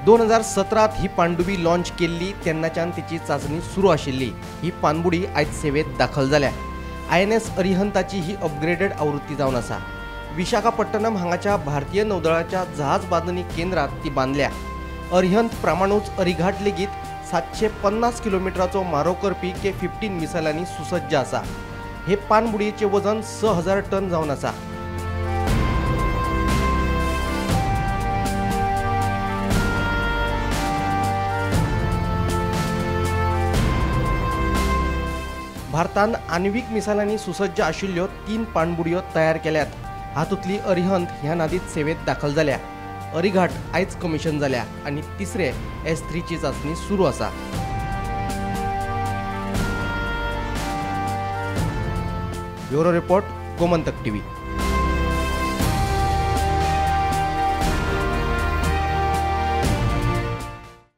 2017 ही पाणडुबी launch केल्ली तेन्नाच्यान तिची चांचणी सुरू आशिल्ली. ही पाणबुडी आयज सेवेत दाखल जाल्या. INS अरिहंताची ही अपग्रेडेड आवृत्ती जावन आसा. विशाखापट्टणम हांगाच्या भारतीय नौदळाच्या जहाज बांदणी केंद्रात ती बांदल्या. अरिहंत प्रमाणूच अरिघाट लेगीत 750 किलोमिटराचो मारो करपी K-15 मिसायलांनी सुसज्ज आसा. हे पाणबुडयेचें वजन 6000 टन जावन आसा. भारतान आण्विक मिसायलांनी सुसज्ज आशिल्ल्यो 3 पाणबुडयो तयार केल्यात. हातूंतली अरिहंत ह्या नादीत सेवेत दाखल जाल्या. अरिघाट आयज कमिशन जाल्या आनी तिसरे S-3ची चांचणी सुरू आसा. Bureau report, Gomantak TV.